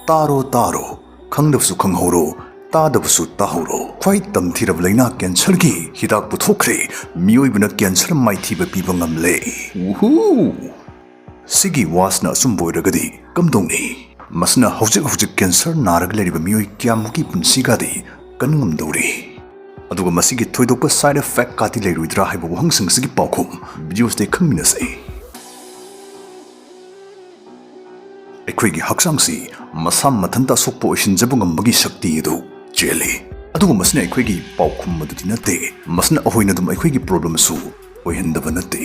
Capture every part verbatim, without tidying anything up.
ꯇꯥꯔꯣ ꯇꯥꯔꯣ, ꯈꯪꯗꯕꯁꯨ ꯈꯪꯍꯧꯔꯣ, ꯇꯥꯗꯕꯁꯨ ꯇꯥꯍꯧꯔꯣ꯫ ꯈ꯭ꯋꯥꯏ ꯇꯝꯊꯤꯔꯕ ꯂꯩꯅꯥ cancerꯒꯤ ꯍꯤꯗꯥꯛ ꯄꯨꯊꯣꯛꯈ꯭ꯔꯦ꯫ ꯃꯤꯑꯣꯏꯕꯅ cancer ꯃꯥꯏꯊꯤꯕ ꯄꯤꯕ ꯉꯝꯂꯦ꯫ ꯎꯍꯨ! ꯁꯤꯒꯤ ꯋꯥꯁꯤꯅ ꯑꯆꯨꯝꯕ ꯑꯣꯏꯔꯒꯗꯤ ꯀꯝꯗꯧꯅꯤ? ꯃꯁꯤꯅ ꯍꯧꯖꯤꯛ ꯍꯧꯖꯤꯛ cancer ꯅꯥꯔꯒ ꯂꯩꯔꯤꯕ ꯃꯤꯑꯣꯏ ꯀꯌꯥꯃꯨꯛꯀꯤ ꯄꯨꯟꯁꯤꯒꯗꯤ ꯀꯟ ꯉꯝꯗꯧꯔꯤ? ꯑꯗꯨꯒ ꯃꯁꯤꯒꯤ ꯊꯣꯏꯗꯣꯛꯄ side effect ꯀꯥꯗꯤ ꯂꯩꯔꯣꯏꯗ꯭ꯔꯥ ꯍꯥꯏꯕ ꯋꯥꯍꯪꯁꯤꯡ ꯑꯁꯤꯒꯤ ꯄꯥꯎꯈꯨꯝ video ꯁꯤꯗ ꯈꯪꯃꯤꯟꯅꯁꯤ꯫ ꯑꯩꯈꯣꯏꯒꯤ ꯍꯛꯆꯥꯡꯁꯤ ꯃꯁꯥ ꯃꯊꯟꯇ ꯑꯁꯣꯛꯄ ꯑꯣꯏꯁꯤꯟꯖꯕ ꯉꯝꯕꯒꯤ ꯁꯛꯇꯤ ꯑꯗꯨ ꯆꯦꯜꯂꯤ꯫ ꯑꯗꯨꯒ ꯃꯁꯤꯅ ꯑꯩꯈꯣꯏꯒꯤ ꯄꯥꯎꯈꯨꯝ ꯑꯗꯨꯗꯤ ꯅꯠꯇꯦ, ꯃꯁꯤꯅ ꯑꯩꯈꯣꯏꯅ ꯑꯗꯨꯝ ꯑꯩꯈꯣꯏꯒꯤ problemꯁꯨ ꯑꯣꯏꯍꯟꯗꯕ ꯅꯠꯇꯦ꯫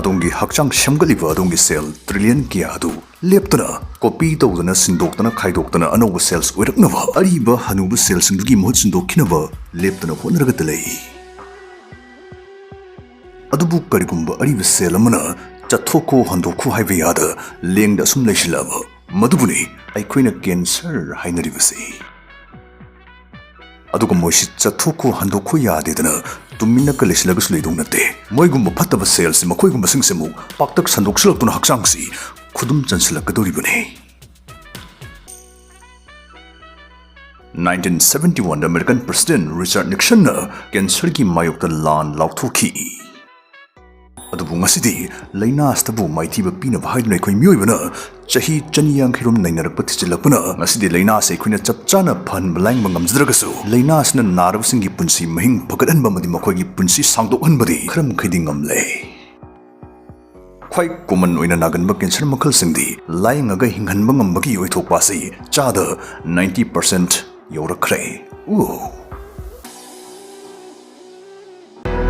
ꯑꯗꯣꯝꯒꯤ ꯍꯛꯆꯥꯡ ꯁꯦꯝꯒꯠꯂꯤꯕ ꯑꯗꯣꯝꯒꯤ cell trillion ꯀꯌꯥ ꯑꯗꯨ ꯂꯦꯞꯇꯅ copy ꯇꯧꯗꯅ, ꯁꯤꯟꯗꯣꯛꯇꯅ, ꯈꯥꯏꯗꯣꯛꯇꯅ ꯑꯅꯧꯕ cells ꯑꯣꯏꯔꯛꯅꯕ, ꯑꯔꯤꯕ ꯍꯅꯨꯕ cellꯁꯤꯡꯗꯨꯒꯤ ꯃꯍꯨꯠ ꯁꯤꯟꯗꯣꯛꯈꯤꯅꯕ ꯂꯦꯞꯇꯅ ꯍꯣꯠꯅꯔꯒꯇ ꯂꯩ꯫ ꯑꯗꯨꯕꯨ ꯀꯔꯤꯒꯨꯝꯕ ꯑꯔꯤꯕ cell ꯑꯃꯅ "ꯆꯠꯊꯣꯛꯈꯣ, ꯍꯟꯗꯣꯛꯈꯣ" ꯍꯥꯏꯕ ꯌꯥꯗ ꯂꯦꯡꯗ ꯑꯁꯨꯝ ꯂꯩꯁꯤꯜꯂꯛꯑꯕ, ꯃꯗꯨꯕꯨꯅꯤ ꯑꯩꯈꯣꯏꯅ cancer ꯍꯥꯏꯅꯔꯤꯕꯁꯤ꯫ ꯑꯗꯨꯒ ꯃꯣꯏꯁꯤ "ꯆꯠꯊꯣꯛꯈꯣ, ꯍꯟꯗꯣꯛꯈꯣ" ꯌꯥꯗꯦꯗꯅ ꯇꯨꯃꯤꯟꯅꯒ ꯂꯩꯁꯤꯜꯂꯒꯁꯨ ꯂꯩꯗꯧ ꯅꯠꯇꯦ꯫ ꯃꯣꯏꯒꯨꯝꯕ ꯐꯠꯇꯕ cellꯁꯤ, ꯃꯈꯣꯏꯒꯨꯝꯕꯁꯤꯡꯁꯤ ꯑꯃꯨꯛ ꯄꯥꯛꯇꯛ ꯁꯟꯗꯣꯛꯁꯤꯜꯂꯛꯇꯨꯅ ꯍꯛꯆꯥꯡꯁꯤ ꯈꯨꯗꯨꯝ ꯆꯟꯁꯤꯜꯂꯛꯀꯗꯧꯔꯤꯕꯅꯤ꯫ Nineteen seventy one American President Richard Nixonꯅ cancerꯒꯤ ꯃꯥꯌꯣꯛꯇ ꯂꯥꯟ ꯂꯥꯎꯊꯣꯛꯈꯤ꯫ ꯑꯗꯨꯕꯨ ꯉꯁꯤꯗꯤ ꯂꯥꯏꯅꯥ ꯑꯁꯤꯗꯕꯨ ꯃꯥꯏꯊꯤꯕ ꯄꯤꯅꯕ ꯍꯥꯏꯗꯨꯅ ꯑꯩꯈꯣꯏ ꯃꯤꯑꯣꯏꯕꯅ ꯆꯍꯤ ꯆꯅꯤ ꯌꯥꯡꯈꯩ ꯔꯣꯝ ꯅꯩꯅꯔꯛꯄ ꯊꯤꯖꯤꯜꯂꯛꯄꯅ ꯉꯁꯤꯗꯤ ꯂꯥꯏꯅꯥ ꯑꯁꯤ ꯑꯩꯈꯣꯏꯅ ꯆꯞ ꯆꯥꯅ ꯐꯍꯟꯕ ꯂꯥꯌꯦꯡꯕ ꯉꯝꯖꯗ꯭ꯔꯒꯁꯨ, ꯂꯥꯏꯅꯥ ꯑꯁꯤꯅ ꯅꯥꯔꯕꯁꯤꯡꯒꯤ ꯄꯨꯟꯁꯤ ꯃꯍꯤꯡ ꯐꯒꯠꯍꯟꯕ ꯑꯃꯗꯤ ꯃꯈꯣꯏꯒꯤ ꯄꯨꯟꯁꯤ ꯁꯥꯡꯗꯣꯛꯍꯟꯕꯗꯤ ꯈꯔ ꯃꯈꯩꯗꯤ ꯉꯝꯂꯦ꯫ ꯈ꯭ꯋꯥꯏ common ꯑꯣꯏꯅ ꯅꯥꯒꯟꯕ cancer ꯃꯈꯜꯁꯤꯡꯗꯤ ꯂꯥꯌꯦꯡꯉꯒ ꯍꯤꯡꯍꯟꯕ ꯉꯝꯕꯒꯤ ꯑꯣꯏꯊꯣꯛꯄ ꯑꯁꯤ ꯆꯥꯗ ninety percent ꯌꯧꯔꯛꯈ꯭ꯔꯦ꯫ ꯎ꯫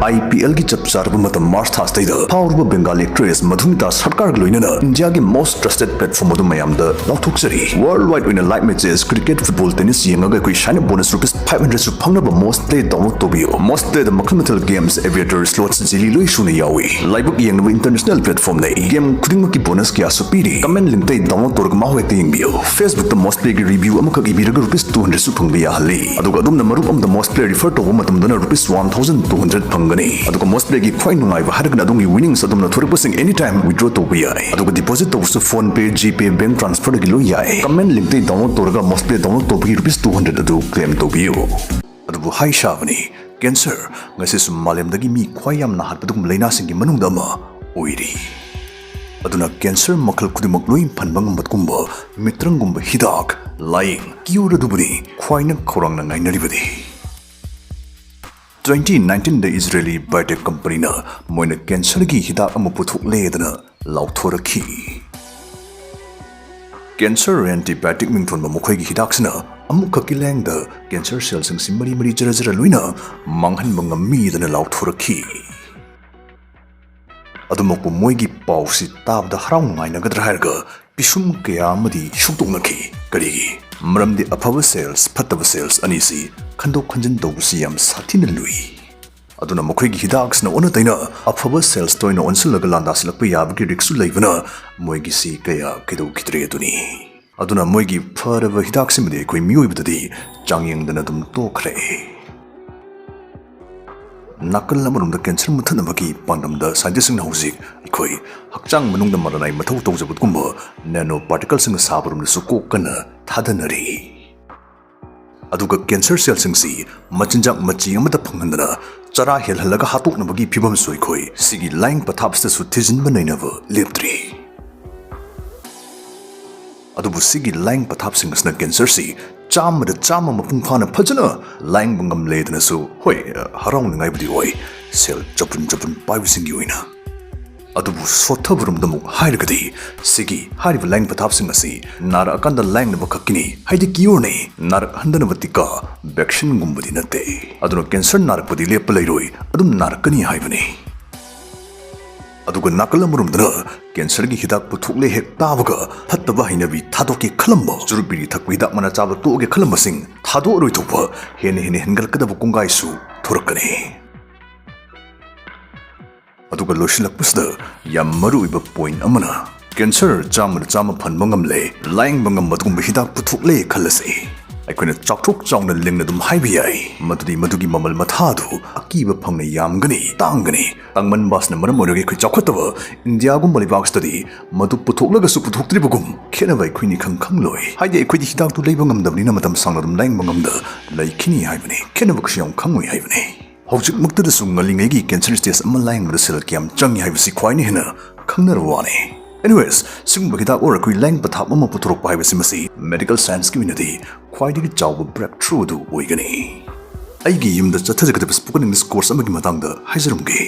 IPLꯒꯤ ꯆꯞ ꯆꯥꯔꯕ ꯃꯇꯝ March ꯊꯥ ꯑꯁꯤꯗꯩꯗ ꯐꯥꯎꯔꯕ Bengali actress ꯃꯙꯨꯃꯤꯇꯥ ꯁꯔꯀꯥꯔꯒ ꯂꯣꯏꯅꯅ Indiaꯒꯤ most trusted platform ꯑꯗꯨ ꯃꯌꯥꯝꯗ ꯂꯥꯎꯊꯣꯛꯆꯔꯤ꯫ Worldwide ꯑꯣꯏꯅ live matches, cricket, football, tennis ꯌꯦꯡꯉꯒ ꯑꯩꯈꯣꯏ sign up bonus rupees five hundredꯁꯨ ꯐꯪꯅꯕ Most Play download ꯇꯧꯕꯤꯌꯨ꯫ Most Playꯗ ꯃꯈꯜ ꯃꯊꯦꯜ games, aviator, slots, jelly ꯂꯣꯏ ꯁꯨꯅ ꯌꯥꯎꯏ꯫ ꯂꯥꯏꯕꯛ ꯌꯦꯡꯅꯕ international platformꯅꯤ꯫ Game ꯈꯨꯗꯤꯡꯃꯛꯀꯤ bonus ꯀꯌꯥꯁꯨ ꯄꯤꯔꯤ꯫ Comment linkꯇꯩ download ꯇꯧꯔꯒ ꯃꯥ ꯍꯦꯛꯇ ꯌꯦꯡꯕꯤꯌꯨ꯫ Facebookꯇ Most Playꯒꯤ review ꯑꯃꯈꯛ ꯏꯕꯤꯔꯒ rupees two hundredꯁꯨ ꯐꯪꯕ ꯌꯥꯍꯜꯂꯤ꯫ ꯑꯗꯨꯒ ꯑꯗꯣꯝꯅ ꯃꯔꯨꯞ ꯑꯃꯗ Most Play refer ꯇꯧꯕ ꯃꯇꯝꯗꯅ rupees one thousand two hundred ꯐꯪꯕ ꯕꯅꯤ꯫ ꯑꯗꯨꯒ ꯃꯣꯁꯄ꯭ꯂꯦꯒꯤ ꯈ꯭ꯋꯥꯏ ꯅꯨꯡꯉꯥꯏꯕ ꯍꯥꯏꯔꯒꯅ ꯑꯗꯣꯝꯒꯤ winnings ꯑꯗꯣꯝꯅ ꯊꯣꯔꯛꯄꯁꯤꯡ anytime withdraw ꯇꯧꯕ ꯌꯥꯏ꯫ ꯑꯗꯨꯒ deposit ꯇꯧꯕꯁꯨ PhonePe, GPay, bank transfer ꯗꯒꯤ ꯂꯣꯏ ꯌꯥꯏ꯫ Comment link ꯇꯒꯤ download ꯇꯧꯔꯒ ꯃꯣꯁꯄ꯭ꯂꯦ download ꯇꯧꯕꯒꯤ rupees two hundred ꯑꯗꯨ claim ꯇꯧꯕꯤꯌꯨ꯫ ꯑꯗꯨꯕꯨ ꯍꯥꯏ ꯁꯥꯕꯅꯤ, cancer ꯉꯁꯤꯁꯨ ꯃꯥꯂꯦꯝꯗꯒꯤ ꯃꯤ ꯈ꯭ꯋꯥꯏ ꯌꯥꯝꯅ ꯍꯥꯠꯄ ꯑꯗꯨꯒꯨꯝꯕ ꯂꯥꯏꯅꯥꯁꯤꯡꯒꯤ ꯃꯅꯨꯡꯗ ꯑꯃ ꯑꯣꯏꯔꯤ꯫ ꯑꯗꯨꯅ cancer ꯃꯈꯜ ꯈꯨꯗꯤꯡꯃꯛ ꯂꯣꯏ ꯐꯍꯟꯕ ꯉꯝꯕꯒꯨꯝꯕ ꯃꯤꯇ꯭ꯔꯪꯒꯨꯝꯕ ꯍꯤꯗꯥꯛ, ꯂꯥꯌꯦꯡ, cure ꯑꯗꯨꯕꯨꯅꯤ ꯈ꯭ꯋꯥꯏꯅ ꯈꯧꯔꯥꯡꯅ ꯉꯥꯏꯅꯔꯤꯕꯗꯤ꯫ Twenty nineteen ꯗ Israeli biotech company ꯅ ꯃꯣꯏꯅ cancer ꯒꯤ ꯍꯤꯗꯥꯛ ꯑꯃ ꯄꯨꯊꯣꯛꯂꯦꯗꯅ ꯂꯥꯎꯊꯣꯔꯛꯈꯤ꯫ Cancer antibiotic ꯃꯤꯡꯊꯣꯟꯕ ꯃꯈꯣꯏꯒꯤ ꯍꯤꯗꯥꯛꯁꯤꯅ ꯑꯃꯨꯛꯈꯛꯀꯤ ꯂꯥꯌꯦꯡꯗ cancer cell ꯁꯤꯡꯁꯤ ꯃꯔꯤ ꯃꯔꯤ ꯖꯔ ꯖꯔ ꯂꯣꯏꯅ ꯃꯥꯡꯍꯟꯕ ꯉꯝꯃꯤꯗꯅ ꯂꯥꯎꯊꯣꯔꯛꯈꯤ꯫ ꯑꯗꯨꯃꯛꯄꯨ ꯃꯣꯏꯒꯤ ꯄꯥꯎꯁꯤ ꯇꯥꯕꯗ ꯍꯔꯥꯎ ꯅꯨꯡꯉꯥꯏꯅꯒꯗ꯭ꯔꯥ ꯍꯥꯏꯔꯒ ꯄꯤꯁꯨꯝ ꯀꯌꯥ ꯑꯃꯗꯤ ꯁꯨꯛꯇꯣꯛꯅꯈꯤ꯫ ꯀꯔꯤꯒꯤ? ꯃꯔꯝꯗꯤ ꯑꯐꯕ cells, ꯐꯠꯇꯕ cells ꯑꯅꯤꯁꯤ ꯈꯟꯗꯣꯛ ꯈꯟꯖꯤꯟ ꯇꯧꯕꯁꯤ ꯌꯥꯝ ꯁꯥꯊꯤꯅ ꯂꯨꯏ꯫ ꯑꯗꯨꯅ ꯃꯈꯣꯏꯒꯤ ꯍꯤꯗꯥꯛꯁꯤꯅ ꯑꯣꯟꯅ ꯇꯩꯅ ꯑꯐꯕ cells ꯇ ꯑꯣꯏꯅ ꯑꯣꯟꯁꯤꯜꯂꯒ ꯂꯥꯟꯗꯥꯁꯤꯜꯂꯛꯄ ꯌꯥꯕꯒꯤ risk ꯁꯨ ꯂꯩꯕꯅ ꯃꯣꯏꯒꯤꯁꯤ ꯀꯌꯥ ꯀꯩꯗꯧꯈꯤꯗ꯭ꯔꯦ ꯑꯗꯨꯅꯤ꯫ ꯑꯗꯨꯅ ꯃꯣꯏꯒꯤ ꯐꯔꯕ ꯍꯤꯗꯥꯛꯁꯤꯃꯗꯤ ꯑꯩꯈꯣꯏ ꯃꯤꯑꯣꯏꯕꯗꯗꯤ ꯆꯥꯡꯌꯦꯡꯗꯅ ꯑꯗꯨꯝ ꯇꯣꯛꯈ꯭ꯔꯦ꯫ ꯅꯥꯀꯜ ꯑꯃꯔꯣꯝꯗ cancer ꯃꯨꯊꯠꯅꯕꯒꯤ ꯄꯥꯟꯗꯝꯗ scientist ꯁꯤꯡꯅ ꯍꯧꯖꯤꯛ ꯑꯩꯈꯣꯏ ꯍꯛꯆꯥꯡ ꯃꯅꯨꯡꯗ ꯃꯔꯅꯥꯏ ꯃꯊꯧ ꯇꯧꯖꯕꯒꯨꯝꯕ nano particles ꯁꯤꯡꯅ ꯁꯥꯕꯔꯣꯝꯗꯁꯨ ꯀꯣꯛ ꯀꯟꯅ ꯊꯥꯗꯅꯔꯤ꯫ ꯑꯗꯨꯒ cancer cell ꯁꯤꯡꯁꯤ ꯃꯆꯤꯟꯖꯥꯛ ꯃꯆꯤ ꯑꯃꯠꯇ ꯐꯪꯍꯟꯗꯅ ꯆꯔꯥ ꯍꯦꯜꯍꯜꯂꯒ ꯍꯥꯠꯇꯣꯛꯅꯕꯒꯤ ꯐꯤꯕꯝꯁꯨ ꯑꯩꯈꯣꯏ ꯁꯤꯒꯤ ꯂꯥꯏꯌꯦꯡ ꯄꯊꯥꯞꯁꯤꯗꯁꯨ ꯊꯤꯖꯤꯟꯕ ꯅꯩꯅꯕ ꯂꯦꯞꯇ꯭ꯔꯤ꯫ ꯑꯗꯨꯕꯨ ꯁꯤꯒꯤ ꯂꯥꯏꯌꯦꯡ ꯄꯊꯥꯞꯁꯤꯡ ꯑꯁꯤꯅ cancer ꯁꯤ ꯆꯥꯝꯃꯗ ꯆꯥꯝꯃ ꯃꯄꯨꯡ ꯐꯥꯅ ꯐꯖꯅ ꯂꯥꯏꯌꯦꯡꯕ ꯉꯝꯂꯦꯗꯅꯁꯨ, ꯍꯣꯏ, ꯍꯔꯥꯎꯅꯤꯡꯉꯥꯏꯕꯨꯗꯤ ꯑꯣꯏ, cell ꯆꯄꯨꯟ ꯆꯄꯨꯟ ꯄꯥꯏꯕꯁꯤꯡꯒꯤ ꯑꯣꯏꯅ꯫ ꯑꯗꯨꯕꯨ ꯁꯣꯠꯊꯕꯔꯣꯝꯗ ꯑꯃꯨꯛ ꯍꯥꯏꯔꯒꯗꯤ, ꯁꯤꯒꯤ ꯍꯥꯏꯔꯤꯕ ꯂꯥꯏꯌꯦꯡ ꯄꯊꯥꯞꯁꯤꯡ ꯑꯁꯤ ꯅꯥꯔꯛꯑꯀꯥꯟꯗ ꯂꯥꯏꯌꯦꯡꯅꯕ ꯈꯛꯀꯤꯅꯤ, ꯍꯥꯏꯗꯤ cure ꯅꯤ, ꯅꯥꯔꯛꯍꯟꯗꯅꯕ ꯇꯤꯀꯥ, vaccine ꯒꯨꯝꯕꯗꯤ ꯅꯠꯇꯦ꯫ ꯑꯗꯨꯅ cancer ꯅꯥꯔꯛꯄꯗꯤ ꯂꯦꯞꯄ ꯂꯩꯔꯣꯏ, ꯑꯗꯨꯝ ꯅꯥꯔꯛꯀꯅꯤ ꯍꯥꯏꯕꯅꯤ꯫ ꯑꯗꯨꯒ ꯅꯥꯀꯜ ꯑꯃꯔꯣꯝꯗꯅ cancer ꯒꯤ ꯍꯤꯗꯥꯛ ꯄꯨꯊꯣꯛꯂꯦ ꯍꯦꯛ ꯇꯥꯕꯒ ꯐꯠꯇꯕ ꯍꯩꯅꯕꯤ ꯊꯥꯗꯣꯛꯀꯦ ꯈꯜꯂꯝꯕ, ꯆꯨꯔꯨꯞ ꯕꯤꯔꯤ ꯊꯛꯄ, ꯍꯤꯗꯥꯛ ꯃꯅꯥ ꯆꯥꯕ ꯇꯣꯛꯑꯒꯦ ꯈꯜꯂꯝꯕꯁꯤꯡ ꯊꯥꯗꯣꯛꯑꯔꯣꯏ ꯊꯣꯛꯄ ꯍꯦꯟꯅ ꯍꯦꯟꯅ ꯍꯦꯟꯒꯠꯂꯛꯀꯗꯕ ꯀꯣꯡꯒꯥꯏꯁꯨ ꯊꯣꯔꯛꯀꯅꯤ꯫ ꯑꯗꯨꯒ ꯂꯣꯏꯁꯤꯜꯂꯛꯄꯁꯤꯗ ꯌꯥꯝ ꯃꯔꯨꯑꯣꯏꯕ point ꯑꯃꯅ, cancer ꯆꯥꯝꯃꯗ ꯆꯥꯝꯃ ꯐꯍꯟꯕ ꯉꯝꯂꯦ, ꯂꯥꯌꯦꯡꯕ ꯉꯝꯕ ꯑꯗꯨꯒꯨꯝꯕ ꯍꯤꯗꯥꯛ ꯄꯨꯊꯣꯛꯂꯦ ꯈꯜꯂꯁꯤ꯫ ꯑꯩꯈꯣꯏꯅ ꯆꯥꯎꯊꯣꯛ ꯆꯥꯎꯅ ꯂꯤꯡꯅ ꯑꯗꯨꯝ ꯍꯥꯏꯕ ꯌꯥꯏ ꯃꯗꯨꯗꯤ ꯃꯗꯨꯒꯤ ꯃꯃꯜ ꯃꯊꯥ ꯑꯗꯨ ꯑꯀꯤꯕ ꯐꯪꯅ ꯌꯥꯝꯒꯅꯤ, ꯇꯥꯡꯒꯅꯤ꯫ ꯇꯥꯡꯃꯟꯕ ꯑꯁꯤꯅ ꯃꯔꯝ ꯑꯣꯏꯔꯒ ꯑꯩꯈꯣꯏ ꯆꯥꯎꯈꯠꯇꯕ ꯏꯟꯗꯤꯌꯥꯒꯨꯝꯕ ꯂꯩꯕꯥꯛꯁꯤꯗꯗꯤ ꯃꯗꯨ ꯄꯨꯊꯣꯛꯂꯒꯁꯨ ꯄꯨꯊꯣꯛꯇ꯭ꯔꯤꯕꯒꯨꯝ ꯈꯦꯠꯅꯕ ꯑꯩꯈꯣꯏꯅ ꯏꯈꯪ ꯈꯪꯂꯣꯏ꯫ ꯍꯥꯏꯗꯤ ꯑꯩꯈꯣꯏꯗꯤ ꯍꯤꯗꯥꯛꯇꯨ ꯂꯩꯕ ꯉꯝꯗꯕꯅꯤꯅ ꯃꯇꯝ ꯁꯥꯡꯅ ꯑꯗꯨꯝ ꯂꯥꯌꯦꯡꯕ ꯉꯝꯗ ꯂꯩꯈꯤꯅꯤ ꯍꯥꯏꯕꯅꯤ, ꯈꯦꯠꯅꯕ ꯀꯩꯁꯨ ꯌꯥꯝ ꯈꯪꯉꯣꯏ ꯍꯥꯏꯕꯅꯤ꯫ ꯍꯧꯖꯤꯛꯃꯛꯇꯗꯁꯨ ꯉꯜꯂꯤꯉꯩꯒꯤ cancer stage ꯑꯃ ꯂꯥꯌꯦꯡꯕꯗ ꯁꯦꯜ ꯀꯌꯥꯝ ꯆꯪꯏ ꯍꯥꯏꯕꯁꯤ ꯈ꯭ꯋꯥꯏꯅ ꯍꯦꯟꯅ ꯈꯪꯅꯔꯕ ꯋꯥꯅꯤ꯫ Anyways, ꯁꯤꯒꯨꯝꯕ ꯍꯤꯗꯥꯛ ꯑꯣꯏꯔ ꯑꯩꯈꯣꯏ ꯂꯥꯌꯦꯡ ꯄꯊꯥꯞ ꯑꯃ ꯄꯨꯊꯣꯔꯛꯄ ꯍꯥꯏꯕꯁꯤ ꯃꯁꯤ medical scienceꯀꯤ ꯑꯣꯏꯅꯗꯤ ꯈ꯭ꯋꯥꯏꯗꯒꯤ ꯆꯥꯎꯕ breakthrough ꯑꯗꯨ ꯑꯣꯏꯒꯅꯤ꯫ ꯑꯩꯒꯤ ꯌꯨꯝꯗ ꯆꯠꯊꯖꯒꯗꯕ spoken English course ꯑꯃꯒꯤ ꯃꯇꯥꯡꯗ ꯍꯥꯏꯖꯔꯝꯒꯦ꯫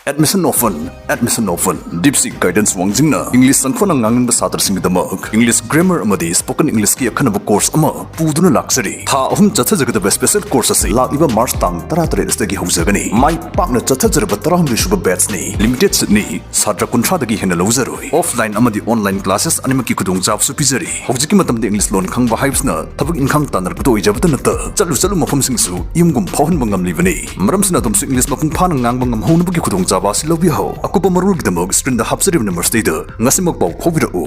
Admission offer, admission offer꯫ Deep Sea Guidance ꯋꯥꯡꯖꯤꯡꯅ English ꯆꯪꯈꯣꯟꯅ ꯉꯥꯡꯅꯤꯡꯕ ꯁꯥꯇ꯭ꯔꯁꯤꯡꯒꯤꯗꯃꯛ English grammar ꯑꯃꯗꯤ spoken Englishꯀꯤ ꯑꯈꯟꯅꯕ course ꯑꯃ ꯄꯨꯗꯨꯅ ꯂꯥꯛꯆꯔꯤ꯫ ꯊꯥ ꯑꯍꯨꯝ ꯆꯠꯊꯖꯒꯗꯕ special course ꯑꯁꯤ ꯂꯥꯛꯂꯤꯕ March ꯇꯥꯡ ꯇꯔꯥꯇꯔꯦꯠ ꯑꯁꯤꯗꯒꯤ ꯍꯧꯖꯒꯅꯤ꯫ ꯃꯥꯏ ꯄꯥꯛꯅ ꯆꯠꯊꯖꯔꯕ ꯇꯔꯥꯍꯨꯝꯗꯣꯏ ꯁꯨꯕ batchꯅꯤ꯫ Limited seatꯅꯤ꯫ ꯁꯥꯇ꯭ꯔ ꯀꯨꯟꯊ꯭ꯔꯥꯗꯒꯤ ꯍꯦꯟꯅ ꯂꯧꯖꯔꯣꯏ꯫ Offline ꯑꯃꯗꯤ online classes ꯑꯅꯤꯃꯛꯀꯤ ꯈꯨꯗꯣꯡꯆꯥꯕꯁꯨ ꯄꯤꯖꯔꯤ꯫ ꯍꯧꯖꯤꯛꯀꯤ ꯃꯇꯝꯗ English ꯂꯣꯟ ꯈꯪꯕ ꯍꯥꯏꯕꯁꯤꯅ ꯊꯕꯛ ꯏꯪꯈꯥꯡ ꯇꯥꯟꯅꯔꯛꯄꯗ ꯑꯣꯏꯖꯕꯇ ꯅꯠꯇ ꯆꯠꯂꯨ ꯆꯠꯂꯨ ꯃꯐꯝꯁꯤꯡꯁꯨ ꯌꯨꯝꯒꯨꯝ ꯐꯥꯎꯍꯟꯕ ꯉꯝꯂꯤꯕꯅꯤ꯫ ꯃꯔꯝꯁꯤꯅ ꯑꯗꯣꯝꯁꯨ English ꯃꯄꯨꯡ ꯐꯥꯅ ꯉꯥꯡꯕ ꯉꯝꯍꯧꯅꯕꯒꯤ ꯈꯨꯗꯣꯡꯆꯥꯕ ꯑꯁꯤ ꯂꯧꯕꯤꯍꯧ꯫ ꯑꯀꯨꯞꯄ ꯃꯔꯣꯜꯒꯤꯗꯃꯛ screenꯗ ꯍꯥꯞꯆꯔꯤꯕ numberꯁꯤꯗꯩꯗ ꯉꯁꯤꯃꯛ ꯄꯥꯎ ꯐꯥꯎꯕꯤꯔꯛꯎ꯫